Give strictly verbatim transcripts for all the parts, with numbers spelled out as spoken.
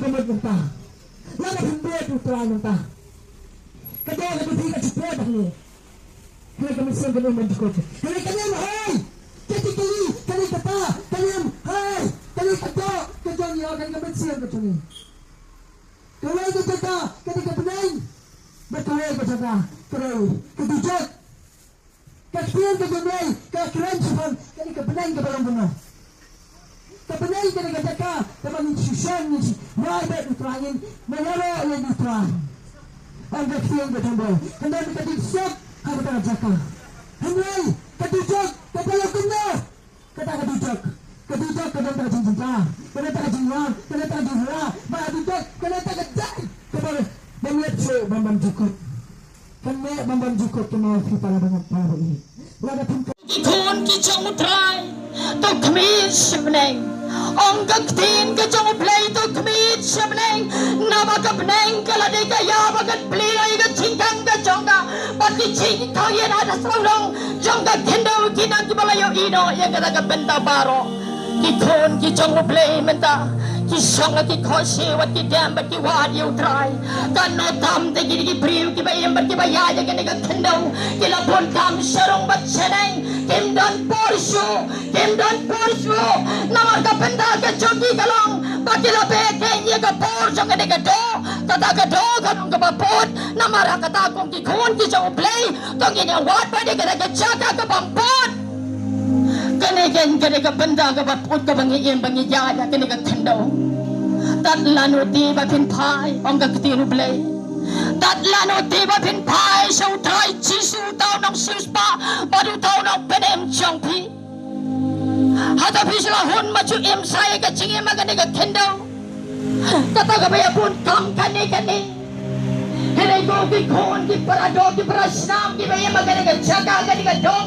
Ka mut mynta. Lada phin bud u Trai mynta. Ka dei ka dei ka jubor dah ni. Hynrei ka mynsiem ka dei ban jukut. Hynrei ka niam hai. Ka ti ki ka dei kata. Ka niam hai. Ka dei ka dei ka jong ïa ka dei ka mynsiem ka jong i. Kawei ka jaka ka dei ka bneng. Bad kawei ka jaka ka dei ka dujok. Ka ktien ka jong Blei ka kren shaphang kane ka bneng kaba long kumno. Ka bneng kane ka jaka kaba ngin shu shong ngin shu wai bad u Trai ngin ïaroh ïa u Trai. Ong ka ktien ka jong Blei ka don ka dujok ha kata ka jaka. Hynrei ka dujok kaba long kumno. Kata ka dujok, ka dujok ka don ta ka jingjynjar, ka don ta ka jingïam, ka don ta ka jinghura, bad ka dujok ka don ta ka jai kaba bym leh shuh bym bym jukut. Kan neh bym bym jukut, kumno phi para bangeit para ba ïeit. Lada phin ki khun ki jong u Trai, to khmih sha bneng. Ong ka ktien ka jong u Blei, to khmih sha bneng. Naba ka bneng ka la dei ka ïa ba kan plie ïa ka jingkhang ka jong ka. Bad ki jingkhang ïa na da sawdong jong ka khyndew ki nang kiba la ïohi noh ïa kata ka bynta baroh. Ki khun ki jong u Blei mynta ki shong ha ki khohsiew bad ki dem bad ki wad ïa u Trai. Kan ym tam te ki, ki briew kiba im bad kiba ïaid ïa kane ka khyndew ki la bun kam sha rung bad shaneng. Kim don por shuh, kim don por shuh. Namar ka bynta ka jong ki ka long ba ki la beh keiñ ïa ka por jong kane ka doh. Kata ka doh ka long kaba bud. Namar ha kata kum ki khun ki jong u Blei to ngin ïa wad bad ïa kata ka jaka kaba bud. Kane keiñ kane ka bynta kaba bud kaba ngi im ba ngi ïaid ha kane ka khyndew. Tad lano te ba phin phai, ong ka ktien u Blei. Tad lano te ba phin phai sha u Trai Jisu uta u nongsiewspah bad uta u nongpynim jong phi. Hato phi shu la hun ma shu im sa ïa ka jingim ha kane ka khyndew. Kata kaba ïa bun kam kane kane. Hynrei ko ki khun ki para doh ki para snam kiba im ha kane ka jaka kane ka doh.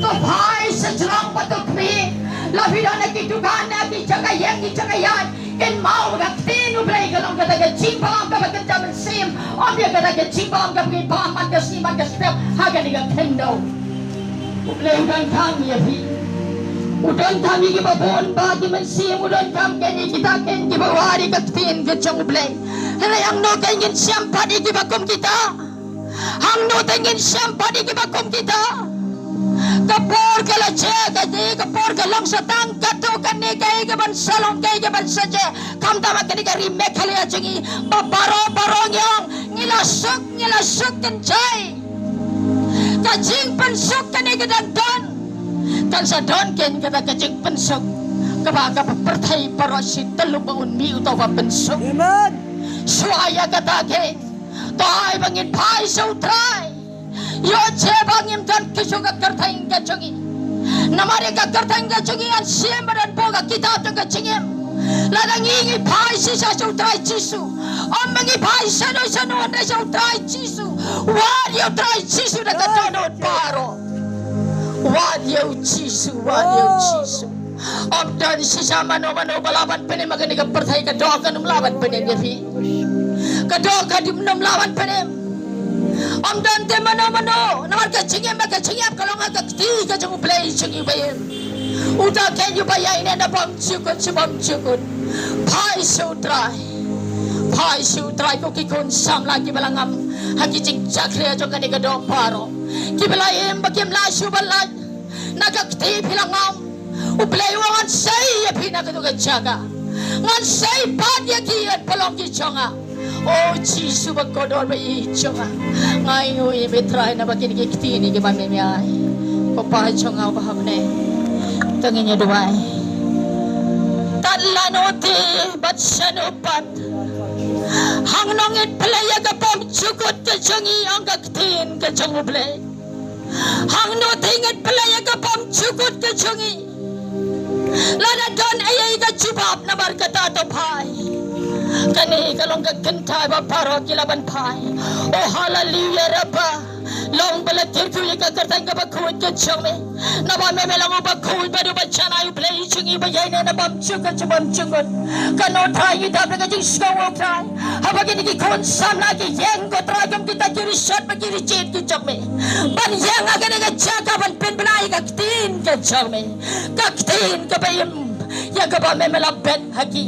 To phai sha jrong bad to khmih. La phi don ha ki dukan ha ki jaka ïeng ki jaka ïaid. Kynmaw ba ka ktien u Blei ka long kata ka jingbalam kaba kynja mynsiem. Ym ïa kata ka jingbalam kaba ngi balam man ka sngi man ka step ha kane ka khyndew. U Blei u donkam ïa phi. U donkam ïa kiba bun ba ki mynsiem, u donkam keiñ ïa kita keiñ kiba wad ïa ka ktien ka jong u Blei. Hynrei hangno keiñ ngin shem pat ïa kiba kum kita? Hangno te ngin shem pat ïa kiba kum kita? Ka por ka la jia, ka dei ka por ka long sa tang katto katne kaei kaban sa long kaei kaban sa jia. Khamtam ha kane ka ri Meghalaya jong ngi ba baroh baroh ngi ong ngi la suk, ngi la suk kynjai. Ka jingpynsuk kane ka dang don. Kan sa don keiñ kata ka jingpynsuk kaba ka pyrthei baroh shi tylli ba un mih uta uba pynsuk. Amen. Shuwa ïa kata keiñ to ai ba ngin phai sha u Trai. Ïoh jia ba ngim don kito ka kyrteng ka jong ngi. Namar ïa ka kyrteng ka jong ngi ngan shim ba don bun ka kitab jong ka jingim. Lada ngi ngi phai shisha sha u Trai Jisu. Ym ba ngi phai shano shano hynrei sha u Trai Jisu. Wad ïa u Trai Jisu da ka dohnud baroh. Wad ïa u Jisu, wad ïa u Jisu. Ym don shisha mano mano ba lah ban pynim ha kane ka pyrthei, ka doh kan ym lah ban pynim ïa phi. Ka doh kan ym lah ban pynim. Ym don te mano mano namar ka jingim ba ka jingim ka long ha ka kti ka jong u Blei jong ngi ba im. Uta keiñ uba ïaineh na bymjukut sha bymjukut. Phai sha u Trai. Phai sha u Trai ko ki khun samla kiba la ngam ha ki jingjakhlia jong kane ka doh baroh. Kiba la im ba kim lah shuh ban lait na ka kti phi la ngam. U Blei u ong ngan sei ïa phi na katu ka jaka. Ngan sei pat ïa ki ïa ki paidbah ki jong nga. O Jisu ba kordor ba ïeit jong nga. Nga ainguh ïa me Trai naba kine ki ktien kiba me ïai. Ko Pa jong nga uba ha bneng. To ngin ïa duwai. Tad lano te bad shano pat. Hangno ngin pynleit ïa ka bymjukut ka jong ngi ong ka ktien ka jong u Blei. Hangno te ngin pynleit ïa ka bymjukut ka jong ngi. Lada don ei ei ka jubab namar kata to phai. Kane ka long ka kynthei ba baroh ki lah ban phai. O haleluya Raba. Long ba la kyrkhu ïa ka kyrteng kaba khuid ka jong me. Naba me me long uba khuid bad uba janai u Blei jong ngi ba ïaineh na bymjukut sha bymjukut. Kano Trai ngi dap da ka jingsngew O Trai. Haba kine ki khun samla ki ïeng ko Trai kum kita ki rishot bad ki rijied ki jong me. Ban ïeng ha kane ka jaka ban pynbna ïa ka ktien ka jong me. Ka ktien kaba im. ïa kaba me me la bet ha ki,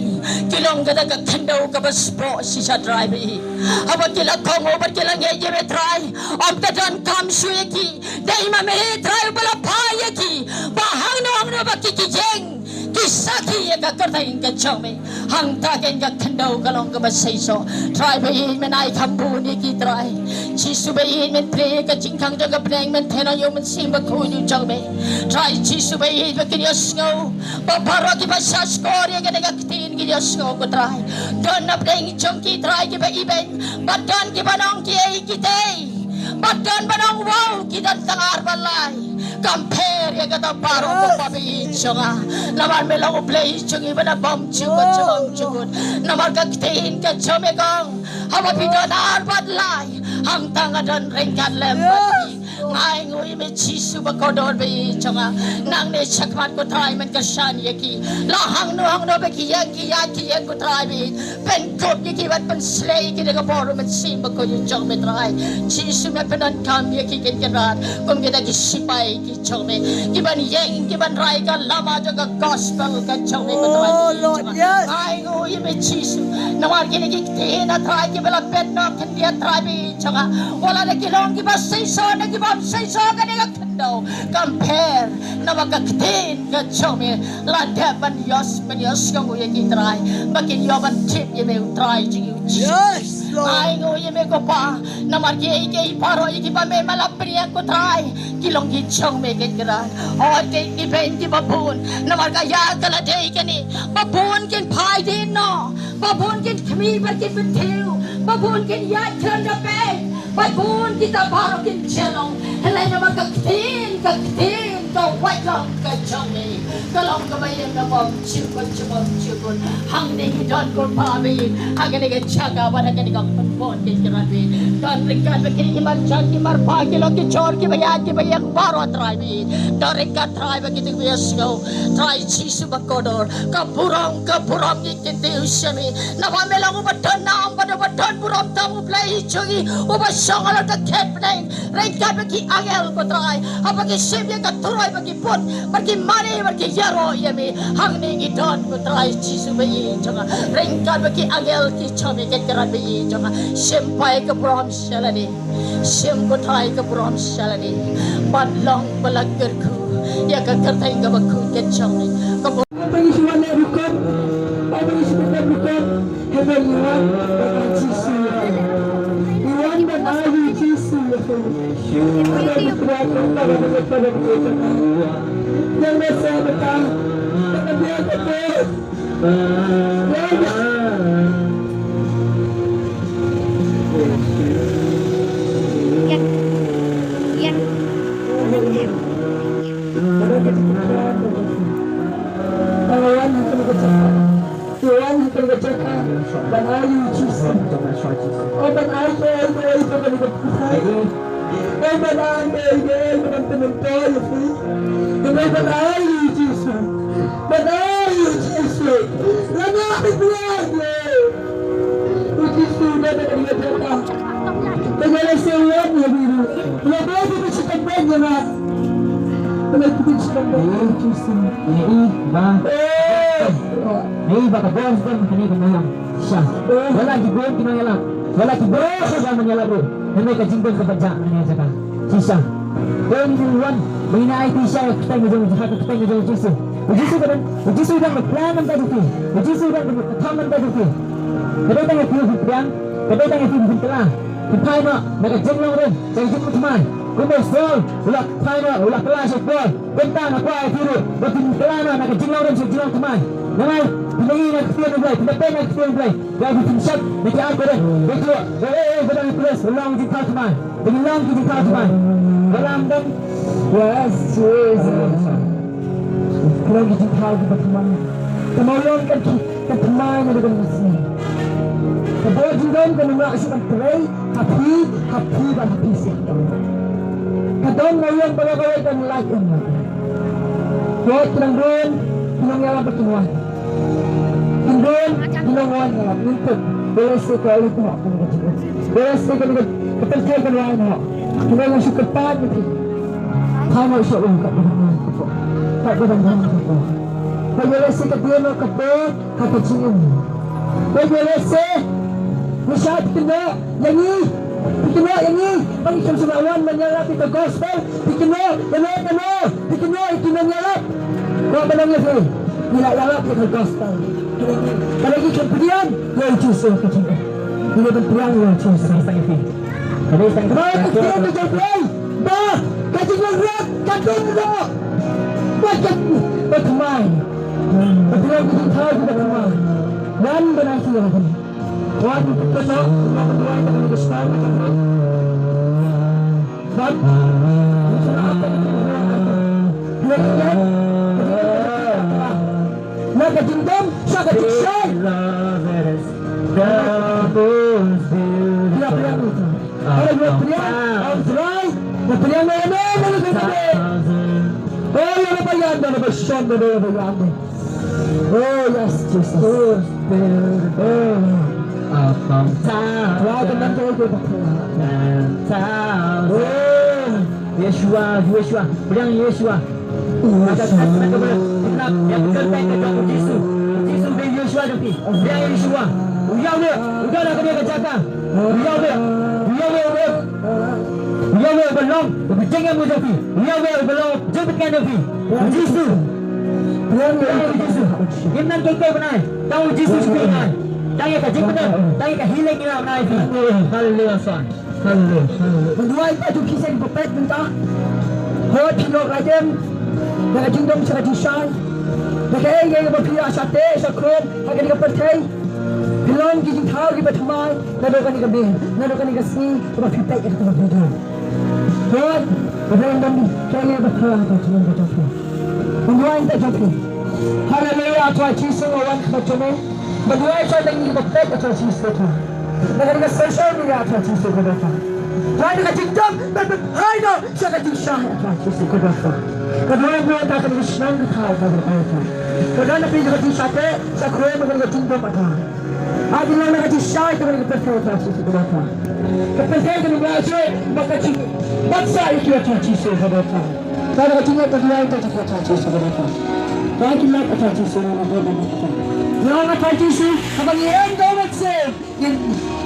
ki long kata ka khyndew kaba spah shisha Trai ba ïeit. Haba ki la kohnguh bad ki la ngeit ïa me Trai, ym ka donkam shuh ïa ki, dei ma me Trai uba la phah ïa ki, ba hangno hangno ba ki ki ïeng, ki sakhi ïa ka kyrteng ka jong me. Hangta kein ka khyndew ka long kaba seisoh. Trai ba ïeit, men ai kham bun ïa ki Trai. Jisu ba ïeit, men plie ïa ka jingkhang jong ka bneng, men theh nongïalam Mynsiem Bakhuid jong me. Trai Jisu ba ïeit, ba kin ïohsngew ba baroh kiba shahshkor ïa kane ka ktien kin ïohsngew ko Trai. Don na pdeng jong ki Trai kiba ibeiñ, ba don kiba ong kiei kitei, ba don ban ong wow, ki don tang ar ba lai. Kam pher ïa kata baroh, ko Pa ba ïeit jong nga. Namar me long U Blei jong ngi ba na bymjukut sha bymjukut. Namar ka ktien ka jong me ka ong, haba phi don ar bad lai, hangta nga don ryngkat lem bad phi. Nga ainguh ïa me Jisu ba kordor ba ïeit jong nga. Nangne shakhmat ko Trai, men kyrshan ïa ki. La hangno hangno ba ki ïeng ki ïaid ki ïeng ko Trai ba ïeit, pynkup ïa ki bad pynshlei ïa ki da ka bor u Mynsiem Bakhuid jong me Trai. Jisu, me pyndonkam ïa ki kein Kynrad kum kita ki sipai ki jong me, ki ban ïeng ki ban rai ka lama jong ka gospel ka jong me ko Trai. Oh Lord, yes. Ainguh ïa me Jisu, namar kine ki ktien Trai kiba la bet noh khyndiat Trai ba ïeit jong nga. Wat la da ki long kiba seisoh ne kiba ym seisoh, kane ka khyndew kam pher, namar ka ktien ka jong me la dep ban ïohs, ban ïohsngew ïa ki Trai, ba kin ïoh ban tip ïa me U Trai jong ngi U Jisu. Yes Lord. Ainguh ïa me ko Pa, namar kiei kiei baroh ïa kiba me me la pynïeng ko Trai, ki long ki jong me kein Kynrad. Hooid, kein ki beiñ kiba bun, namar ka ïa ka la dei kane, ba bun kin phai dien noh, ba bun kin khmih bad kin bynthiew, ba bun kin ïaid khlem da beiñ, ba bun kita baroh kin jia long. Hynrei namar ka ktien, ka ktien ka waitlam ka jong me, ka long kaba ïeng na bymjukut sha bymjukut. Hangne ngi don ko Pa ba ïeit, ha kane ka jaka bad ha kane ka pynbor kein Kynrad ba ïeit. Don ryngkat bad kine ki marjan ki marpa, ki lok ki jor, kiba ïaid kiba ïeng baroh Trai ba ïeit. Don ryngkat Trai bad kito kiba ïohsngew, Trai Jisu ba kordor. Ka burom, ka burom ngi kyntiew sha me. Naba me long uba don nam bad uba don burom tam, U Blei jong ngi uba shong halor ka khet bneng. Ryngkat bad ki angel ko Trai, haba ki shim ïa ka turoi ba ki put, bad ki mane, bad ki ïaroh ïa me. Hangne ngi don ko Trai Jisu ba ïeit jong nga. Ryngkat bad ki angel ki jong me kein Kynrad ba ïeit jong nga. Shim Trai ka burom sha lade. Shim ko Trai ka burom sha lade. Ban long ba la kyrkhu ïa ka kyrteng kaba khuid ka jong me. Ka burom. Hynrei ngi wan ban ai Jisu ïa phi. Ngi wan ban ai Jisu ïa phi. Ngi wan ha kane ka jaka ban ai ïa u Jisu. O ban ai kaei kaei ba kane ka pyrthei. O ban ai kaei kaei ba kan pynmyntoi ïa phi. Hynrei ban ai ïa u Jisu. Ban ai ïa u Jisu. Lada phi kular ïa u Jisu da kane ka jaka. Te nga la sngewthuh ïa phi ruh. Lada phi sngewthuh ïa nga. Lada phi sngewthuh ïa u Jisu. Ïa i ba. Eh. Ïa i ba ka bor sdang kane ka nongïalam. Sha. Wat la ki bun ki nongïalam, wat la ki bun ki nongïalam ruh, hynrei ka jingdon kaba jah ha kane ka jaka. Shisha. Ko ngi wan ba ngin ai shisha ïa ka kyrteng jong, ha ka kyrteng jong u Jisu. U Jisu ka don, u Jisu u don ka plan namar ka jong phi. U Jisu u don ka tham namar ka jong phi. Ka dei tang ïa phi phin pdiang, ka dei tang ïa phi phin kylla. Phin phai noh na ka jinglong rim sha ka jingmut thymmai. Kumba u Saul u la phai noh, u la kylla sha u Paul. Kumta nga kwah ïa phi ruh ba phin kylla noh na ka jinglong rim sha ka jinglong thymmai. Namar phin ïohi na ka ktien U Blei, phin da peit na ka ktien U Blei. Ba phin shep na ki ar koren. Ba ki, ba, eh, eh, ba dang ki ples, ba long ki jingthaw thymmai. Ba ki long ki jingthaw thymmai. Ba lam dang. Yes, Jesus. Ba long ki jingthaw kiba thymmai. Te mo long ka ki, ka thymmai na ka dang sni. Ka bor jingdon ka nang lah shu ban trei ha phi, ha phi bad ha phi seh. Ka don mo long ba la ka wei ban lait em. Ko ki nang don, ki nang ïalam ba ki wan. Hynrei ki nongwan ïa la mynta. Blessed ka ïa ka. Blessed ka ïa ka. Ka pynthei ka ïa ka. Hynrei nga shu kyrpad ïa phi. Thaw noh sha u ka ba dang wan ka pok. Ka ba dang wan ka pok. Ba ïalehse ka dien bad ka por ha ka jingim. Ba ïalehse, ngi shah phi kynnoh ïa ngi, phi kynnoh ïa ngi ba ngin ym shym la wan ban ïalap ïa ka gospel. Phi kynnoh, kynnoh, kynnoh, phi kynnoh ïa ki nongïalap. Kwah ban ong ïa phi, ngi la ïalap ïa ka gospel. Ka dei ngi, ka dei ngi khlem pdiang ïa u Jisu ka jingim. Ngi dei ban pdiang ïa u Jisu. Ka dei tang ïa phi. Ka dei tang ïa phi. Ba ka jingïalap ka don noh. Ba ka, ba thymmai. Ba thymmai, ba thymmai. Wan ban aiti ïa ka. Wan ban aiti ïa ka. Wan ban aiti ïa ka. Wan. Na ka jingdom sha ka jingshai. Ïa pdiang ïa u Trai. Ïa pdiang ïa u Trai. Ïa pdiang ïa u Trai. Oh, ïa la ba ïa da, la ba shon da, ïa ba ïa da. Oh, yes, Jesus. Oh. Trai ka nam ka ïa ba. Oh. Yeshua, Yeshua. Pdiang Yeshua. Ka jingkyrkhu ka jong u Jisu. U Jisu u dei u Yeshua jong phi. Pdiang Yeshua. U Yahweh, u don ha kane ka jaka. U Yahweh, u Yahweh, u Yahweh, u Yahweh uba long, uba jingim jong phi. U Yahweh uba long jingpyntngen jong phi. U Jisu. Pdiang ïa u Jisu. Ngim nang kei kei ban ai. Tang u Jisu shi phi ai. Tang ïa ka jingpyntngen, tang ïa ka healing ïa u nai phi. Hallelujah, son. Hallelujah, hallelujah. Nga duwai ïa phi ki seng ba peit mynta. Hooid phi noh lajong na ka jingdom sha ka jingshai. Na kaei kaei ba phi ïa shatei sha khrum ha kane ka pyrthei. Phi long ki jingthaw kiba thymmai naduh kane ka miet, naduh kane ka sngi kaba phi peit ïa kata ka video. Hooid, ba phi long dang kaei kaei ba phi ïa ka jingdom ka jong phi. Nga duwai ïa phi. Hallelujah, Trai Jisu nga wan khmat jong me. Nga duwai ïa phi ba peit ïa Trai Jisu. Na kane ka social media, Trai Jisu ka dei ka. Trai, na ka jingdom ban pynphai noh sha ka jingshai, Trai Jisu ka dei ka. Ka dei na ka shnong ka Trai, ka dei ka. Ka dei na ka jingshai, sha khrum na ka jingdom, Trai. Ai, na ka jingshai, Trai, ka pynphai, Trai Jisu ka dei ka. Ka pynphai ka dei ka, ba ka jing, ba sa ïa ki, Trai Jisu ka dei ka. Trai, na ka jingïeit, ka dei ka, Trai Jisu ka dei ka. Trai, ki lap, Trai Jisu, na ka dei ka. Ïa nga, Trai Jisu, haba ngi ïeng da u Mynsiem. Ïa,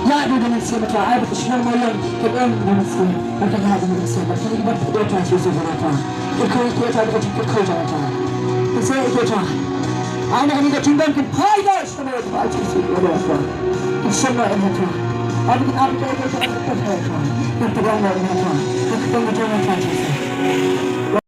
ïa, da u Mynsiem, Trai, ai ba ka shnong Mawïong kan ïeng da u Mynsiem. Bad kan ïaid da u Mynsiem. Bad kan ïa ki bad ka dei, Trai Jisu, Trai. Kyrkhu ïa ki, Trai, bad ka jingkyrkhu jong nga, Trai. Kan sa ïa ki, Trai. Ai na kane ka jingdon kan phai noh sha ka dei, Trai Jisu, Trai. Kan shon noh ïa nga, Trai. Ai ba kin ap ïa ki, Trai, kan phai, Trai. Kan pdiang noh ïa nga, Trai. Kan pdiang noh ïa nga, Trai Jisu.